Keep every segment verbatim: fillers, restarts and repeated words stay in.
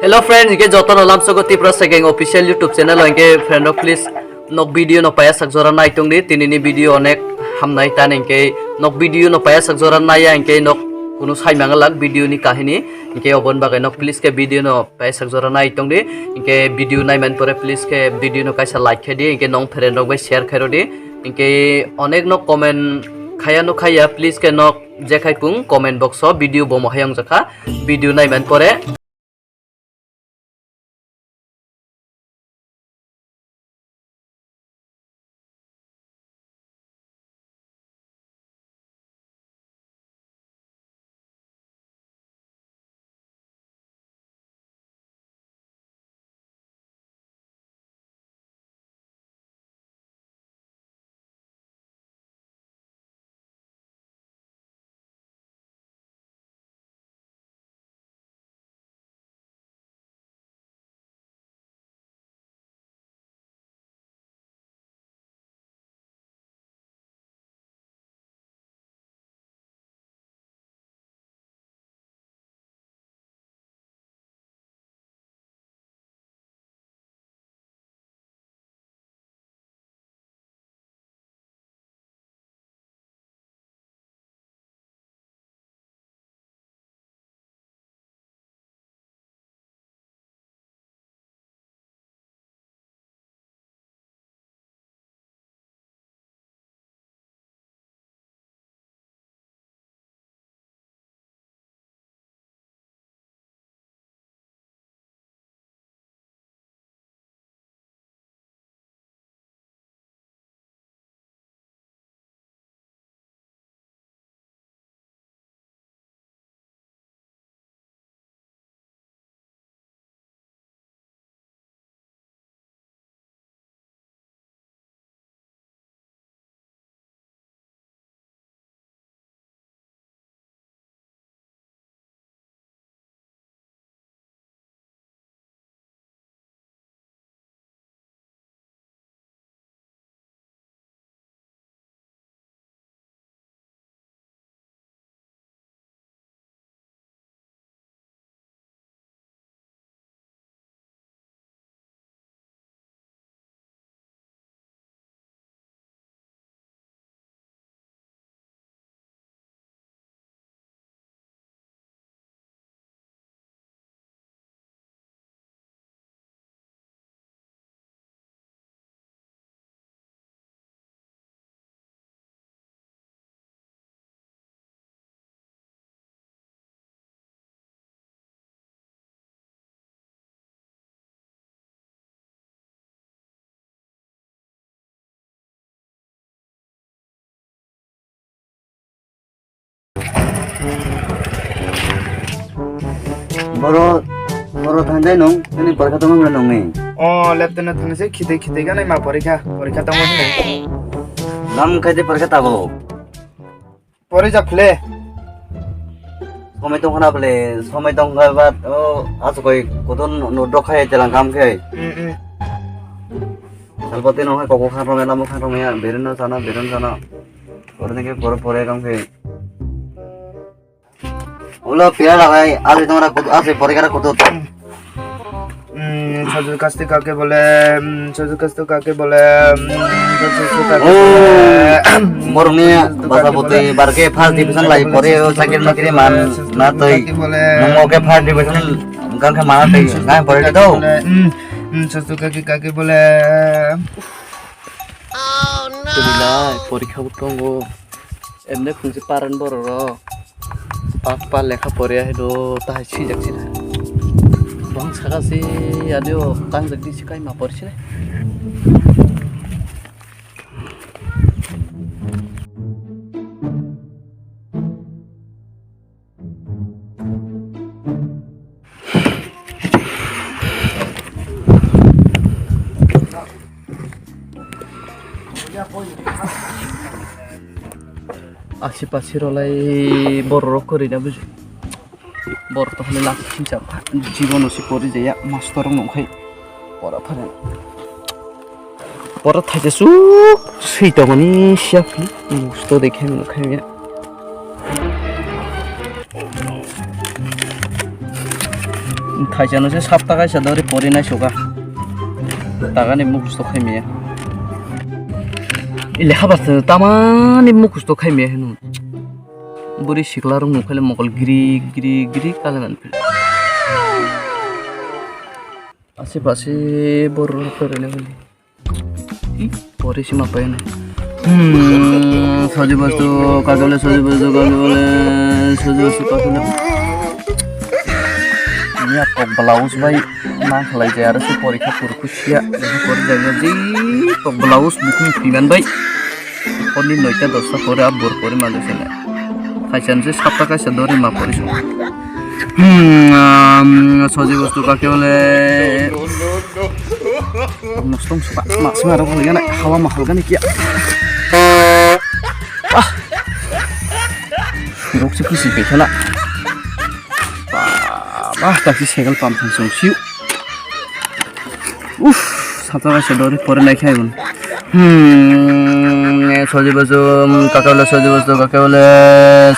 Hello friends, hingke jotono lamsogo Tipra Segeng official YouTube channel o hingke friend rok please nok video no paya sak jora nai tongdi, tini ni video onek hamnai tan hingke nok video no paya sak jora nai ya hingke nok kunu sai mangalak video ni kahini hingke oboni bagwi nok please ke video no paya sak jora nai tongdi hingke video nai man pore please ke video no kaisa like khe di hingke nong friend rok bai share khairo di hingke onek nok comment khaya no khaya please ke nok je khai kung comment box o video bo mo hayong jakha video nai man pore. Boro, boro thangjai nung, nini porikha tongma mwnai nungni? O, lepteno thangse khitoi khitoi gana ma porikha, porikha tongma hinwi. Nam khai de porikha tabo. Pore jak phle. Somai tong khana bole, somai tong kha ba, o, asukoi koton no dok khai telang kam khai. Mm, mm. Salpati no khai koko kha rong ya, lamo kha rong ya, beren no sana, beren sana. Pore ne ke pore, pore kam khai. Ulo pira lagai, asoi tong ra kutu, asoi pore kara kutu. Mm, sajul kaste kake bole, mm, sajul kaste kake bole, mm, sajul kaste kake Oh, bole, borokni sajul kaste basa kake boti bole, barke first division lai pore o chakri nokri man na twi. Nongo ke first division gangkhe mana twi, ngai pore do. Mm, mm, sajul kake kake bole. Twi lai, porikha bo tongo. Emne phungsi paran borok rok. Pak pa lekha pore hai do, tahai sijak sina. Bang saka si adio tang jak di sikai ma pore sini. Asi pasi rolai borok rok kwrwi na bujo. Borok to hwnwi lak singcha jibono se pori jaya master wng nongkhai pora phano. Pora thaisa suk swi tongoni siya phano musto de khe nongkhai ya. Thaisano se sapta kaisa dori pori nai suka. Tagani mukhusto khaimiya. I lekha basta tamani mukhusto khaimiya hino. Buri sikla rok nukhaile mokol giri giri giri kale man phil. Ase pase borok rok rene holi. Ih, pore sima paina. Hmm, soji bostu, kake bole soji bostu, kake bole soji bostu, kake bole. Ini ya kok blouse bai nang khalai jai aro se porikha purkhu sia, ini pori jai jai, kok blouse bukhung piman bai. Hor ni noita dosta pore a bor pore manjak sene. Khaisa nse sapta kaisa dori ma pori sung. Hmm, um, soji bostu kake bole. Mostom suka, mak sima rok holi gana, hawa ma halgani kia. Ah. Rok se kusi pe khala. Ba, ba, taksi segal pam thang song siu. Uff, sata kaisa dori pore nai khai bun. Hmm, soji bostu, kake bole soji bostu, kake bole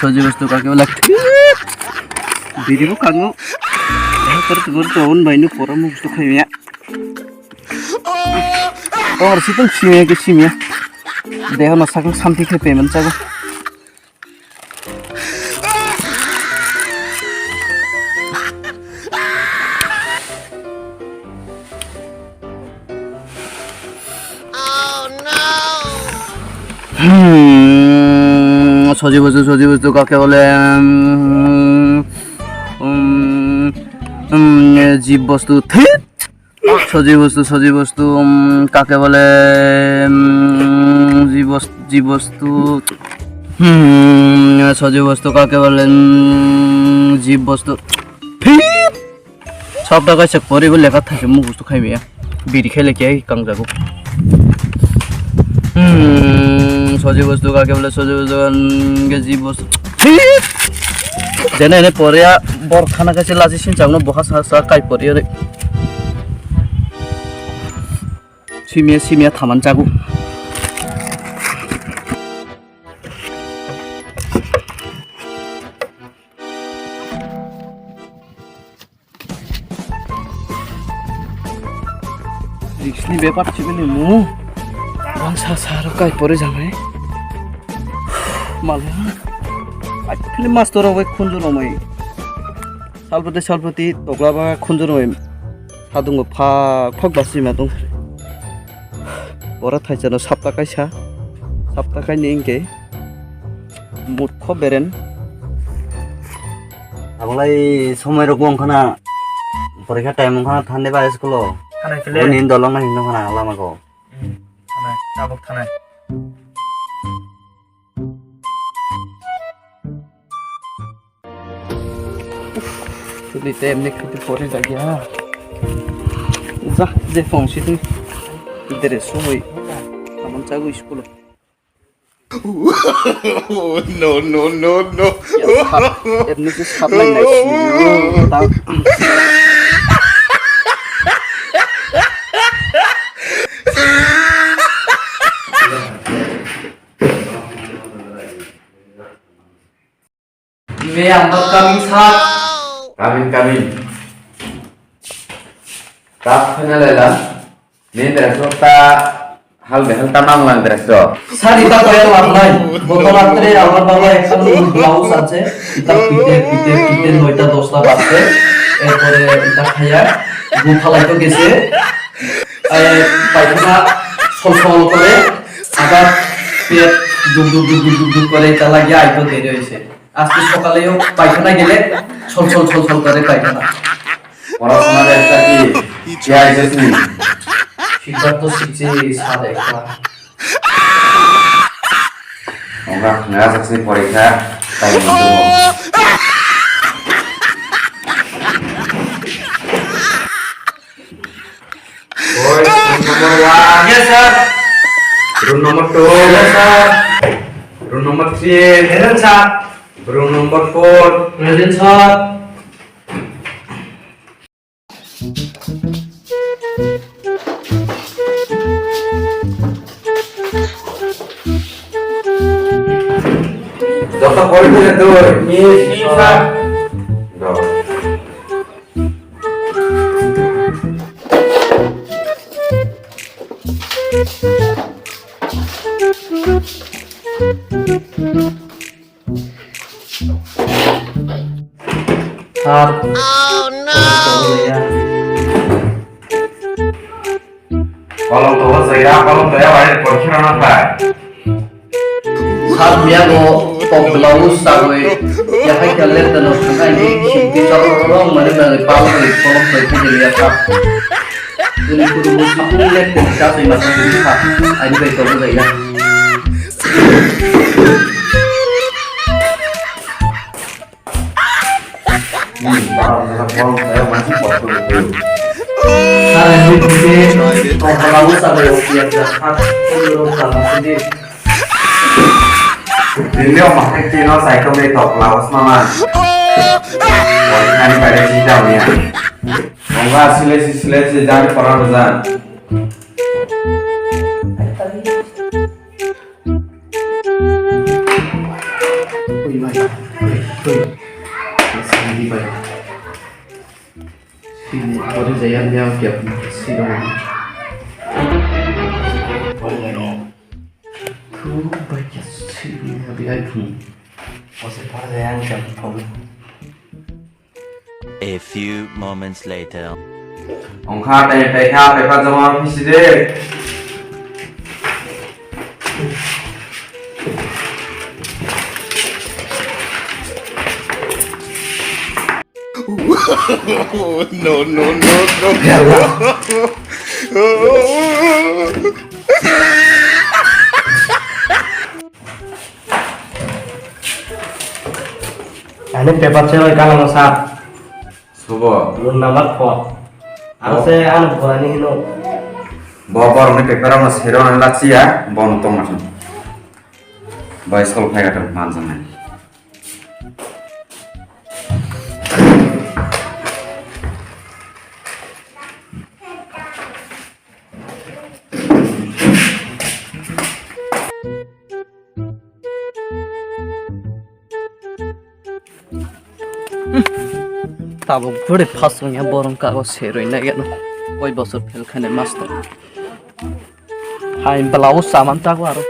soji bostu, kake bole. Biri bo kango. Kor tu bor tu un bai nu pora mu bostu khai ya. Tor si tong simi ke simi. Deho na sakang santi khe payment chago. Hmm, soji bostu, soji bostu, kake bole, hmm, hmm, hmm, jib bostu, thit. Soji bostu, soji bostu, um, kake bole, um, ji bos-, ji bostu, hmm, soji bostu, kake bole, um, ji bostu. Phit! Sabda kaisa poribo lekha thaise mugustu khaimaya. Biri khaile khe kangjago. Hmm, soji bostu, kake bole, soji bostu, um, ge ji bostu. Phit! Jene ene pore ya bor khana kaise laji sinchangno boha sa sa kai pore re. Simia, simia thaman chago. Riksni bepar chibini mu. Bangsa saro kai pore jamai. Malu. Ai, film master rok bai khunju rok mai. Salpati, salpati, tokla ba khunju rok mai. Sadungo phak phak basi ma tong. Bora thaisano sapta kaisa, sapta kaini hingke murkho beren. Abolai somoi rok wng khana, porikha time wng khana thande ba school o. Thanai kile. Boni dolong na hino khana lama ko. Hmm, thanai, tabuk thanai. Tuli te emni khiti pore jagya. Ja, je phone si tu. Idere sumui. Amon chagu school. No, no, no, no. Ya, sat, emni se sat lai nai si. Ta. May ang coming, sir. Coming, coming. Tap khna lela. Ni dress ta hal behal ta mang lang dress to. Sir, ita koya lang nai. Goto ratre amar baba ekta blouse ache. Ita pite, pite, pite noita dosta baje. Erpore ita khaya. Gu phalai to gese. Ai, paikhana sol sol kore. Abar pet duk duk duk duk duk duk kore. Ita lagi ai to deri hoise. Aste sokale yo paikhana gele sol sol sol sol kore paikhana. Porashona de ekta ki, ki aisesni? Siddhartho sikchi sade ekta. Onga khna saksni porikha, tai mantro. Boy, room number one. Yes, sir. Room number two. Yes, sir. Room number three. Present, sir. Room number four. Present, sir. Joto pori pori doi. Yes, sir. Go. Sir, oh no! Kolom to saya, kolom to ya, bai, porkhe rana thai. Sir, miya go top blouse sagoi, ya hai kya left no thangai ni, si bichar rong mane mane palo ni kolom to ya sir. Ini kudu mo sapung left ni sa sai masa sir, ani bai to ya. Dili o mahai tino cycle ni tok lawas mama. Wai khani bai de sida uya. Mongga sile si sile si jani koran jan. Oi, bai. Oi, oi. Sini, bai. Sini, body jaya niya kya sini. Body jaya. Tu bai kya sini, abi ai pun. Ose body jaya ang kya pun. A few moments later. Ongkha tei tei kha tei kha joma phi si de. No, no, no, no. Ani paper se bai kalango sir. Subo. Roll number four. Aro se ano borani hino. Bo borokni paper ano sero ano lachiya, bo no tongma thang. Bai school phai gato manjang nai. Tabuk guri first wngya borong kago seroi nai gano. Koi bosor fail khane master. Hai blouse saman tago aro.